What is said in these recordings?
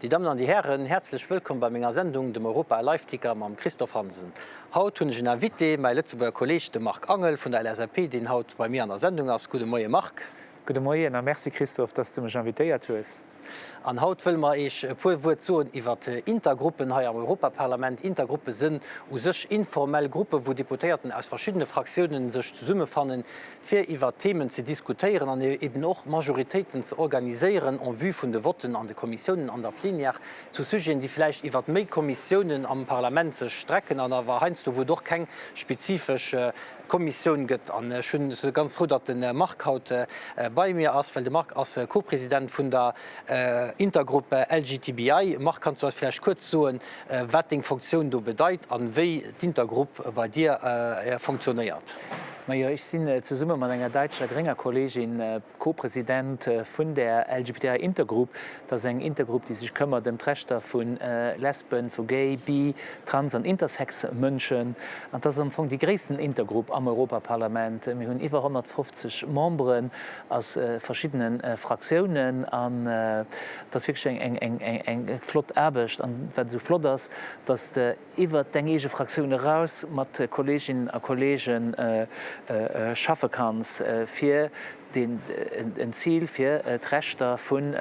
Déi Dammen an déi Hären, häerzlech wëllkomm bei menger Sendung, dem Europa Live Ticker mam Christophe Hansen. Haut hunn ech en Invité, mäi Lëtzebuerger Kolleeg, de Marc Angel vun der LSAP, deen haut bei mir an der Sendung ass. Gudde Moie Marc. Gudde Moien a Merci Christophe, dass de mech invitéiert hues. An haut wëlle mer Iech e puer Wuert soen iwwer Intergruppen hei am Europaparlament. Intergruppe sënn u sech informell Gruppe wou Deputéierten aus verschiddene Fraktiounen sech zesummefannen, fir iwwer Themen ze diskutéieren an eben och Majoritéiten ze organiséieren en vue vun de Votten an de Kommissiounen an der Plenière zu Sujeten, déi vläicht iwwer méi Kommissiounen am Parlament sech strecken an awer heiansdo wou et och keng spezifesch Kommissioun gëtt. An ech hunn si ganz frou, datt de Marc haut bei mir ass, well de Marc ass Co-President vun der Intergrupp LGTBI. Marc, kanns du eis vläicht kuerz soen, wat deng Fonctioun do bedeit an wéi d'Intergrupp bei dir fonctionnéiert? Majo, ech sinn zesumme mat enger däitscher grénger Kolleegin Co-President vun der LGBTI Intergroup. Dat ass eng Intergroup, déi sech këmmert ëm d'Rechter vu Lesben, vu Gay, Bi, Trans an Intersex Mënschen. An dat ass am Fong déi gréissten Intergroup am Europaparlament. Mir hunn iwwer 150 Memberen aus verschiddene Fraktiounen. An et ass wierklech eng flott Aarbecht. An wat esou flott ass, dass de iwwert deng eege Fraktioun eraus mat Kolleeginnen a Kolleege schaffe kanns, fir en Zil, fir d'Rechter vun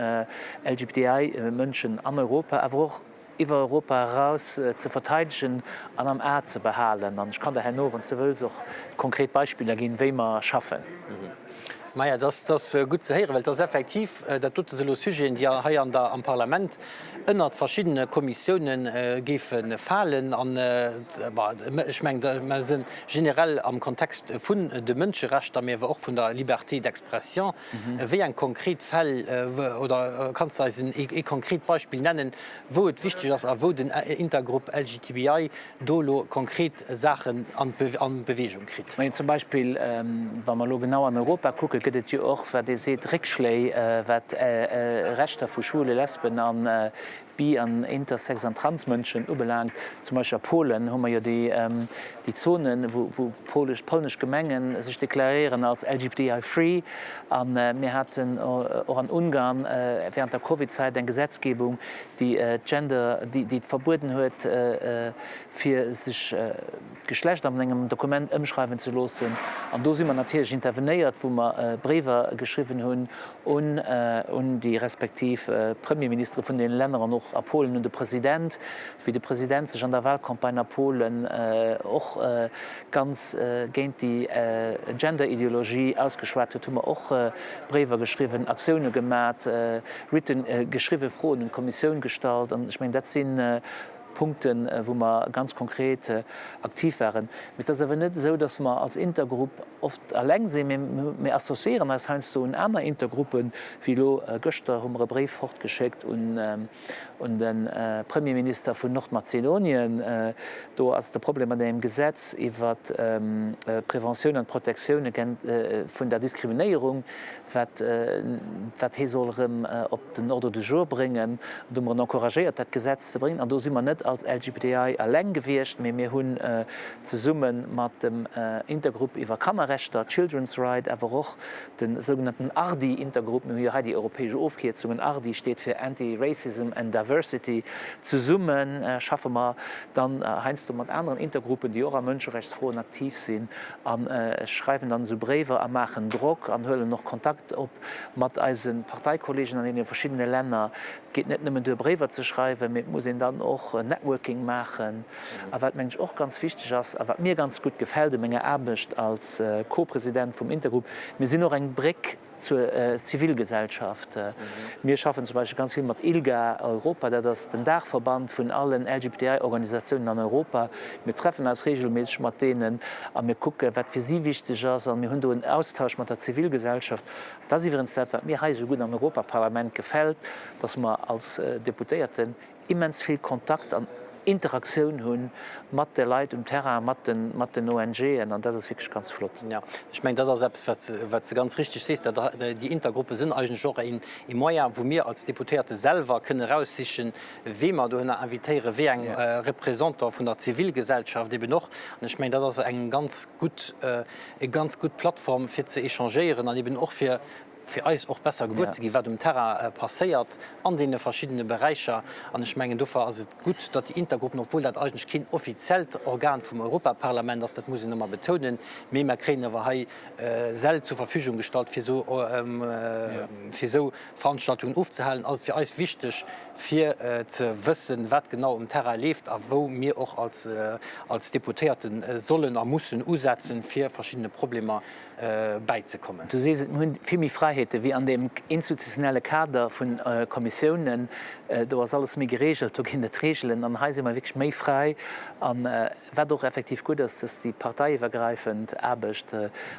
LGBTI-Mënschen an Europa, awer och iwwer Europa eraus ze verteidegen an am A ze behalen. An ech kann der herno, wann s de wëlls, och konkret Beispiller ginn, wéi mer schaffen. Maja, dat ass gutt ze héieren, well et ass effektiv, dat dote si elo Sujeten, déi hei an der, am Parlament ënnert verschiddene Kommissiounen géife falen. An, bon, ech mengen, mer si generell am Kontext vun de Mënscherechter, mee awer och vun der Liberté d'expression. Wéi eng konkret Fäll, oder kanns de eis ee konkret Beispill nennen, wou et wichteg ass a wou den Intergrupp LGTBI do elo konkret Saachen an d'Bewegung kritt. Majo, zum Beispill, wa mer elo genau an Europa kucken, gëtt et jo och, wat ee seet, Réckschléi, wat Rechter vu Schwule, Lesben a Bi an Intersex an Transmënschen ubelaangt. Zum Beispill a Polen hu mer jo déi Zonen, wou polnesch Gemenge sech deklaréieren als LGBTI-free. A mir haten och an Ungarn während der Covid-Zäit eng Gesetzgebung, déi d'Gender, déi et verbueden huet, fir sech d'Geschlecht an engem Dokument ëmschreiwen ze loossen. An do si mer natierlech intervenéiert, wou mer Bréiwer geschriwwen hunn un un déi respektiv Premierministere vun deene Länner an och a Polen un de President, wéi de President sech an der Wahlcampagne a Polen och ganz géint déi Gender-Ideologie ausgeschwat huet, hu mer och Bréiwer geschriwwen, Aktioune gemat, written, geschriwwe Froen un d'Kommissioun gestallt. An ech mengen, dat si Punkten, wou mer ganz konkret aktiv waren. Mee et ass awer net esou, datt mer als Intergrupp oft eleng sinn, mee mir associéieren eis heiansdo un aner Intergruppen, wéi elo gëschter hu mer e Bréif fortgeschéckt un un de Premierminister vun Nordmazedonien. Do ass de Problem mat engem Gesetz iwwer d'Preventioun an d'Protektioun vun der Diskriminéierung, wat wat hee soll erëm op den Ordre du jour bréngen. Do hu mer en encouragéiert, dat Gesetz ze bréngen. An do si mer net als LGBTI eleng gewiescht, mee mir hunn zesumme mat dem Intergrupp iwwer Kannerrechter, Children's Right, awer och De sougenannten ARDI-Intergrupp, mir hu jo hei déi europäesch Ofkierzungen, ARDI steet fir Anti-Racism and Diversity, zesumme schaffe mer dann heiansdo mat aneren Intergruppen, déi och a Mënscherechtsfroen aktiv sinn, a schreiwen dann esou Bréiwer a maachen Drock an huelen och Kontakt op mat eise Parteikolleegen an deene verschiddene Länner. Et geet net nëmmen duer, Bréiwer ze schreiwen, mee et muss een dann och Networking maachen. A wat, mengen ech, och ganz wichteg ass a wat mir ganz gutt gefält u menger Aarbecht als Co-President vum Intergroup, Mir sinn och eng Bréck zur Zivilgesellschaft. Mir schaffen zum Beispill ganz vill mat ILGA Europa, dat ass den Daachverband vun allen LGBTI-Organisatiounen an Europa. Mir treffen eis reegelméisseg mat deenen a mir kucken, wat fir si wichteg ass a mir hunn do en Austausch mat der Zivilgesellschaft. Dat ass iwwerens dat, wat mir hei esou gutt am Europaparlament gefält, dass mer als Deputéierten immens vill Kontakt an Interaktioun hu mat de Leit um Terrain, mat den, mat den ONGen, an dat ass wierklech ganz flott. Jo, ech mengen, dat ass eppes, wat s, wat s de ganz richtig sees. Dat, déi Intergruppe sinn eigentlech och een, ee Moyen, wou mir als Deputéierte selwer kënnen eraussichen, wee mer dohinner invitéieren, wéi eng Représentant vun der Zivilgesellschaft eben och. An ech mengen, dat ass eng ganz gutt, eng ganz gutt Plattform, fir ze échangéieren an eben och fir. fir eis och besser gewuer ze ginn, wat um Terrain passéiert an deene verschiddene Beräicher. An ech mengen, dofir ass et gutt, datt déi Intergruppen, obwuel dat eigentlech keen offiziellt Organ vum Europaparlament ass, dat muss een ëmmer betounen, mee mer kréien awer hei Säll zur Verfügung gestallt, fir esou, fir esou Veranstaltungen ofzehalen, ass et fir eis wichteg, fir ze wëssen, wat genau um Terrain leeft a wou mir och als, als Deputéierte sollen a mussen usetzen, fir verschiddene Problemer bäizekommen. Du sees et, mir hunn vill méi Fräiheete wéi an deem institutionelle Kader vu Kommissiounen. Do ass alles méi geregelt, do ginn et Regelen an hei si mer wierklech méi fräi. A wat och effektiv gutt ass, dass déi parteiiwwergräifend Aarbecht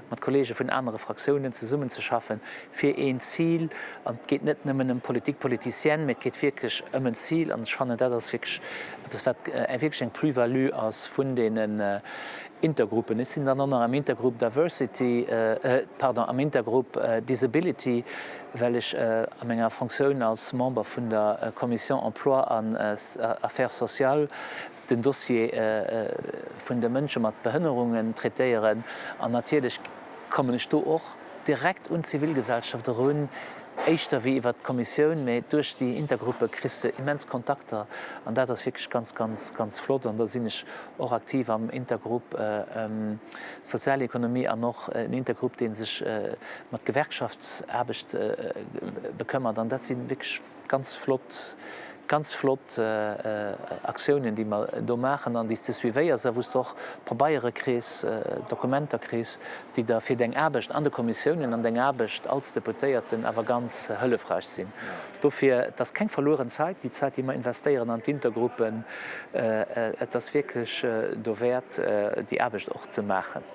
mat Kollege vun anere Fraktiounen zesummenzeschaffen fir een Zil, an et geet net nëmmen ëm Politique politicienne, mee et geet wierklech ëm en Zil an ech fannen, dat ass wierklech eppes, wat wierklech eng Plus-value ass vun deenen Intergruppen. Ech sinn dann och nach am Intergroup Diversity, pardon, am Intergroup Disability, well ech a menger Fonctioun als Member vun der Commission Emploi an Affaires sociales den Dossier vun de Mënsche mat Behënnerungen traitéieren. An natierlech kommen ech do och direkt un d'Zivilgesellschaft erun, éischter wéi iwwert d'Kommissioun, mä duerch déi Intergruppe kriss de immens Kontakter an dat ass wierklech ganz, ganz, ganz flott. An da sinn ech och aktiv am Intergrupp Sozialekonomie an och en Intergrupp, dee sech mat Gewerkschaftsaarbecht bekëmmert an dat si wierklech Ganz flott, ganz flott Aktiounen, déi mer do maachen an déi s de suivéiers a wou s de och Pabeiere kriss, Dokumenter kriss, déi der fir deng Aarbecht an de Kommissiounen an deng Aarbecht als Deputéierten awer ganz hëllefreich sinn. Dofir, et ass keng verlueren Zait, déi Zait, déi mer investéieren an d'Intergruppen. Et ass wierklech dowäert, déi Aarbecht och ze maachen.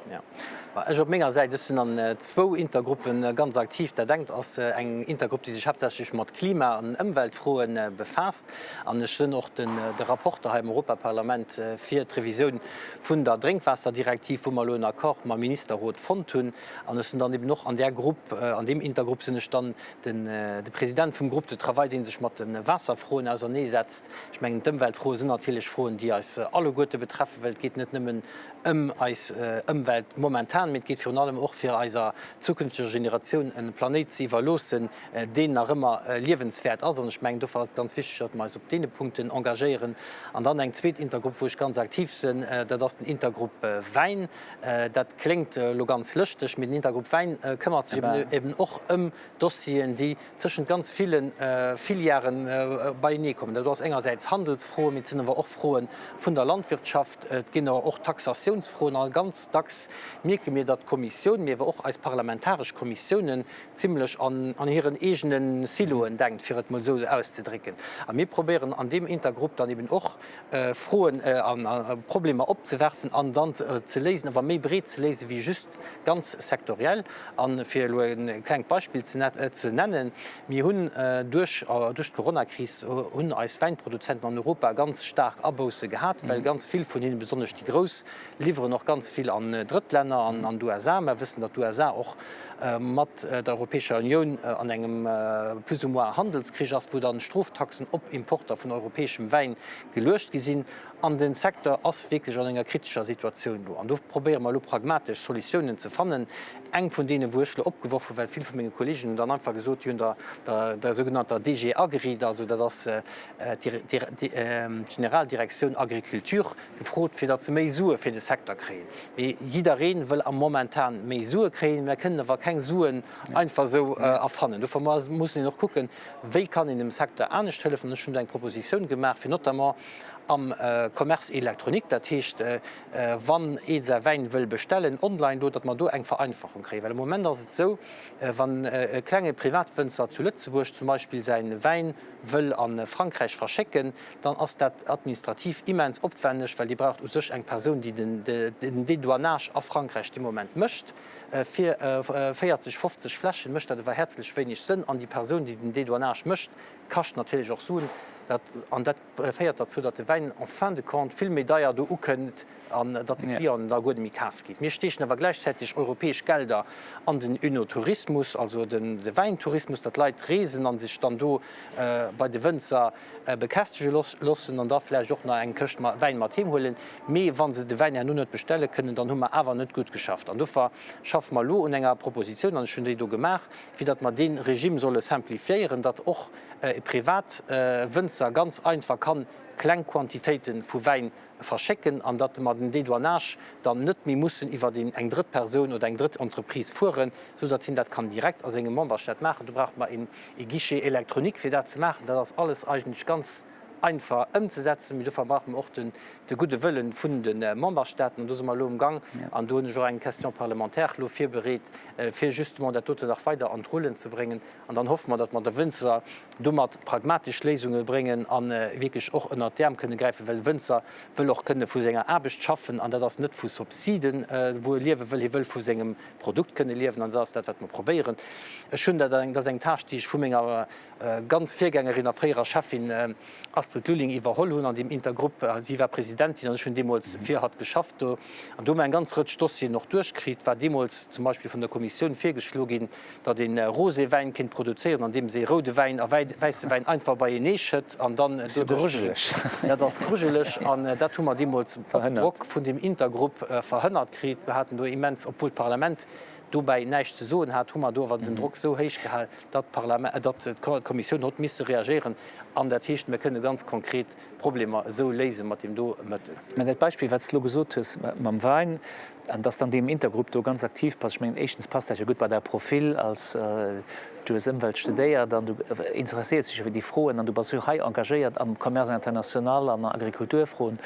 Ech op menger Säit, ech sinn an zwou Intergruppe ganz aktiv. Dat engt ass eng Intergrupp, déi sech haaptsächlech mat Klima an Ëmweltfroe befaasst. An ech sinn och de Rapporter hei am Europaparlament fir d'Revisioun vun der Drénkwaasserdirektiv, wou mer elo en Accord mam Ministerrot fonnt hunn. An ech sinn dann eben och an där Grupp, an deem Intergrupp sinn ech dann de President vum Groupe de travail, dee sech mat de Waasserfroen auserneesetzt. Ech mengen, d'Ëmweltfroe sinn natierlech Froen, déi eis alleguerte betreffen, well et geet net nëmmen ëm eis Ëmwelt momentan, mee et geet virun allem och fir eiser zukünfteger Generatioun e Planéit ze iwwerloossen, deen nach ëmmer liewenswäert ass. An ech mengen, dofir ass et ganz wichteg, datt mer eis op deene Punkten engagéieren. An dann eng zweet Intergrupp, wou ech ganz aktiv sinn, dat ass den Intergrupp Wäin. Dat kléngt elo ganz lëschteg, mee den Intergrupp Wäin këmmert sech eben och ëm Dossieren, déi tëschent ganz ville Filièren beienee kommen. Dat ass engersäits Handelsfroen, mee et sinn awer och Froe vun der Landwirtschaft, et ginn awer och Taxatiounsfroen. A ganz dacks mierke mir, datt d'Kommissioun, mee awer och eis parlamentaresch Kommissiounen zimlech an hiren eegene Siloen denkt, fir et mol esou auszedrécken. A mir probéieren an deem Intergrupp dann eben och Froen a Problemer opzewerfen an dann ze léisen, awer méi breet ze léisen, wéi just ganz sektoriell. A fir elo e klengt Beispill ze nennen, Mir hunn duerch d'Coronakris hunn eis Wäinproduzenten an Europa ganz staark Abousse gehat, well ganz vill vun hinnen, besonnesch déi grouss, liwweren och ganz vill an Drëttlänner an an d'USA. Mer wëssen, datt d'USA och mat der Europäescher Unioun an engem plus ou moins Handelskrich ass, wou dann Stroftaxen op Importer vun europäeschem Wäin geluecht gi sinn. An de Secteur ass wierklech an enger kritescher Situatioun elo. An do probéiere mer elo pragmatesch Solutiounen ze fannen. Eng vun deenen, wou ech elo opgeworf hunn, well vill vu menge Kolleegen hunn dann einfach gesot, déi hunn der der sougenannter DG Agri, also dat ass d'Generaldirektioun Agriculture, gefrot, fir datt se méi Sue fir de Secteur kréien. Mee jidderee wëll am momentan méi Sue kréien. Mer kënnen awer keng Suen einfach esou erfannen. Dofir muss een och kucken, wéi kann een dem Secteur anescht hëllefen. Ech hunn do eng Propositioun gemaach, fir notamment am Commerce électronique, dat heescht, wann ee säi Wäin wëll bestellen online do, datt mer do eng Vereinfachung kréien. Well am Moment ass et esou, wann e klenge Privatwënzer zu Lëtzebuerg zum Beispill säi Wäin wëll a Frankräich verschécken, dann ass dat administrativ immens opwenneg, well Dir braucht u sech eng Persoun, déi den Dédouanage a Frankräich dee Moment mécht. Fir 40, 50 Fläschen mécht dat awer häerzlech wéineg Sënn. An déi Persoun, déi den Dédouanage mécht, kascht natierlech och Suen. Dat, an dat féiert derzou, datt de Wäin en fin de compte vill méi deier do ukënnt an datt de Clienten da guer net méi kaf geet. Mir steechen awer gläichzäiteg europäesch Gelder an den Oenotourismus, also den de Wäintourismus, datt Leit reesen a sech dann do bei de Wënzer bekästege loossen an da vläicht och nach eng Këscht Wäin mat heem huelen. Mee wa se de Wäin herno net bestelle kënnen, dann hu mer awer net gutt geschafft. An dofir schaffe mer elo un enger Propositioun, an ech hunn déi do gemaach, fir datt mer dee Regime solle simplifiéieren, datt och e Privatwënzer ganz einfach kann kleng Quantitéite vu Wäin verschécken an datt mer den Dédouanage dann net méi mussen iwwer eng drëtt Persoun oder eng drëtt Entreprise fueren, esou datt hien dat kann direkt a sengem Memberstaat maachen. Do brauche mer e Guichet électronique fir dat ze maachen. Dat ass alles eigentlech ganz einfach ëmzesetzen, mee dofir brauche mer och de gudde Wëlle vun de Memberstaaten. An do si mer elo um Gang an do hunn ech och eng Question parlementaire elo virbereet, fir justement dat doten nach weider an d'Rullen ze bréngen. An dann hoffe mer, datt mer de Wënzer domat pragmatesch Léisunge bréngen a wierklech och ënnert d'Äerm kënne gräifen, well de Wënzer wëll och kënne vu senger Aarbecht schaffen an dat ass net vu Subsiden, wou e liewe wëll. Hie wëll vu sengem Produkt kënne liewen an dat ass dat, wat mer probéieren. Ech hunn dat, dat ass eng Tâche, déi ech vu menger ganz Virgängerin a fréierer Cheffin Astrid Lulling iwwerholl hunn an deem Intergrupp. Si war Presidentin an ech hunn deemools fir hatt geschafft do. An do hu mer eng ganz Rëtsch Dossieren och duerchkritt. War deemools zum Beispill vun der Kommissioun virgeschlo ginn, datt ee Roséwäin kéint produzéieren, andeems ee roude Wäin a wäisse Wäin einfach beienee schëtt an dann doduerch. Dat ass grujeleg. An dat hu mer deemools op Drock vun deem Intergrupp verhënnert kritt. Mer haten do immens, obwuel d'Parlament dobäi näischt ze soen hat, hu mer do awer den Drock esou héich gehal, datt d'Kommissioun hott misse reagéieren. An dat heescht, mir kënne ganz konkret Problemer esou léise mat deem do Mëttel. Mä dat Beispill, wat s de elo gesot hues mam Wäin, an dass dann deem Intergrupp do ganz aktiv bass, ech mengen, éischtens passt dat jo gutt bei däi Profil als, du hues Ëmwelt studéiert an du interesséiers dech jo fir déi Froen an du bass jo hei engagéiert am Commerce international an Agrikulturfroen.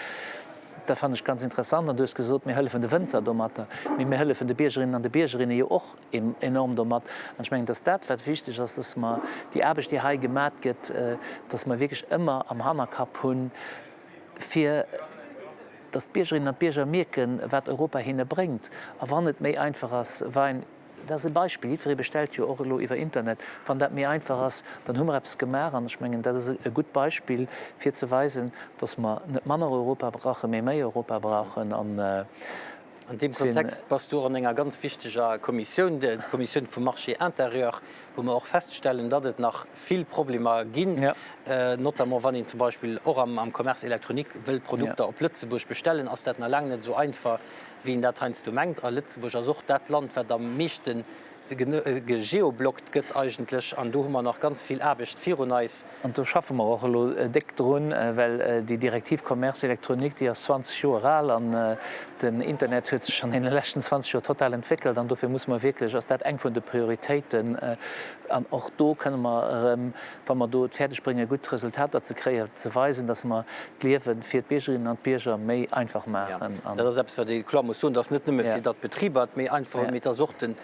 Dat fannen ech ganz interessant. An du hues gesot, mir hëllefen de Wënzer domatter, mee mir hëllefen de Biergerinnen an de Biergerinne jo och enorm domat. An ech mengen, dass dat, wat wichteg ass, dass mer déi Aarbecht, déi hei gemat gëtt, dass mer wierklech ëmmer am Hannerkapp hunn, fir dass d'Biergerinnen an d'Bierger mierken, wat Europa hinne bréngt. A wann et méi einfach ass, Wein, dat ass e Beispill, jiddweree bestellt jo och elo iwwer Internet, wann dat méi einfach ass, dann hu mer eppes gemaach. An ech mengen, dat ass e gutt Beispill, fir ze weisen, dass mer net manner Europa brauchen, mee méi Europa brauchen. An An deem Kontext bass du och an enger ganz wichteger Kommissioun, der Kommissioun vum Marché intérieur, wou mer och feststellen, datt et nach vill Problemer ginn, notamment wann een zum Beispill och am Commerce électronique wëll Produkter op Lëtzebuerg bestellen, ass dat nach laang net esou einfach, wéi een dat heiansdo mengt. A Lëtzebuerg ass och dat Land, wat am meeschte gegeoblockt gëtt eigentlech. An do hu mer nach ganz vill Aarbecht virun eis. An do schaffe mer och elo déck drun, well déi Direktiv Commerce électronique, déi ass 20 Joer al an den Internet huet sech an deene leschten 20 Joer total entwéckelt. An dofir musse mer wierklech, ass dat eng vun de Prioritéiten. An och do kënne mer erëm, wa mer do et fäerdeg bréngen, gutt Resultater ze kréien, ze weisen, dass mer d'Liewe fir d'Biergerinnen an d'Bierger méi einfach maachen. Jo, dat ass eppes, wat ee kloer muss soen. Dat ass net nëmme fir datt d'Betriber et méi einfach hunn, mee et ass och de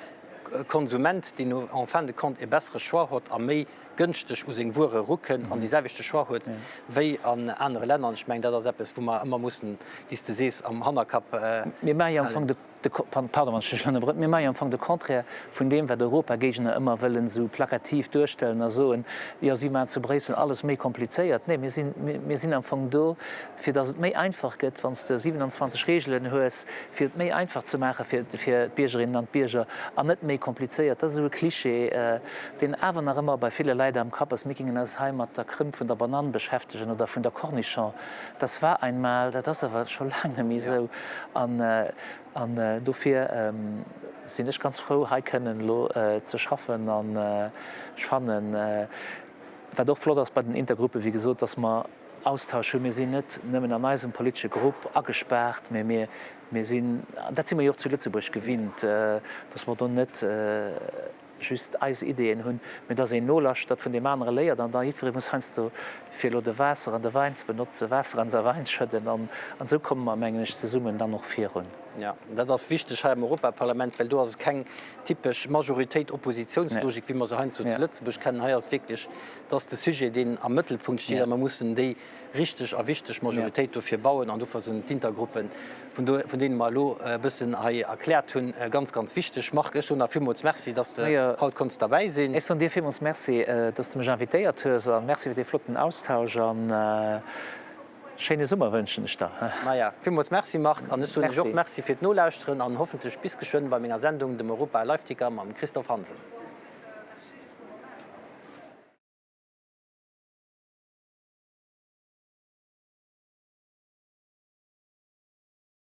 Konsument, deen en fin de compte e bessere Choix huet a méi gënschteg u seng Wuere erukënnt an dee selwechte Choix huet wéi an anere Länner. An ech mengen, dat ass eppes, wou mer ëmmer mussen, wéi s de sees, am Hannerkapp halen. Mir maache jo am Fong de, pardon, wann ech dech ënnerbrëch, mir maache jo am Fong de Contraire vun deem, wat Europagéigner ëmmer wëllen esou plakativ duerstellen a soen, jo, si maachen zu Bréissel alles méi komplizéiert. Nee, mir sinn, mir sinn am Fong do, fir datt et méi einfach gëtt, wann s de 27 Reegelen hues, fir et méi einfach ze maache fir d'Biergerinnen an d'Bierger an net méi komplizéiert. Dat ass esou e Cliché, deen awer nach ëmmer bei ville Leit am Kapp ass, mir gingen eis hei mat der Krëmp vun der Banann beschäftegen oder vun der Cornichon. Das war einmal, dat ass awer scho laang net méi esou. An dofir sinn ech ganz frou, hei kënnen elo ze schaffen. An ech fannen, wat och flott ass bei den Intergruppen, wéi gesot, dass mer Austausch hunn. Mir sinn net nëmmen an eisem politesche Grupp agespaart, mä mir, mir sinn, an dat si mer jo och zu Lëtzebuerg gewinnt, dass mer do net just eis Ideeën hunn, mä dass een nolaschtert, vun deem anere léiert an da jiddweree muss heiansdo, fir elo de Waasser an de Wäin ze benotzen, Waasser an säi Wäin schëdden. An esou komme mer, mengen ech, zesummen dann och virun. Jo, dat ass wichteg hei am Europaparlament, well do ass et keng typesch Majoritéit-Oppositiounslogik, wéi mer se heiansdo zu Lëtzebuerg kennen. Hei ass et wierklech, et ass de Sujet, deen am Mëttelpunkt steet a mer mussen déi richteg a wichteg Majoritéit dofir bauen. An dofir sinn d'Intergruppen, vun do, vun deene mer elo e bëssen hei erkläert hunn, ganz, ganz wichteg. Marc, ech soen der villmools Merci, dass de haut konnts derbäi sinn. Ech soen dir villmools Merci, dass de mech invitéiert hues a Merci fir dee flotten Austausch an schéine Summer wënschen ech der. Maja, villmools Merci Marc, an ech soen iech och Merci fir d'Nolauschteren an hoffentlech bis geschwënn bei menger Sendung, dem Europa Liveticker mam Christophe Hansen.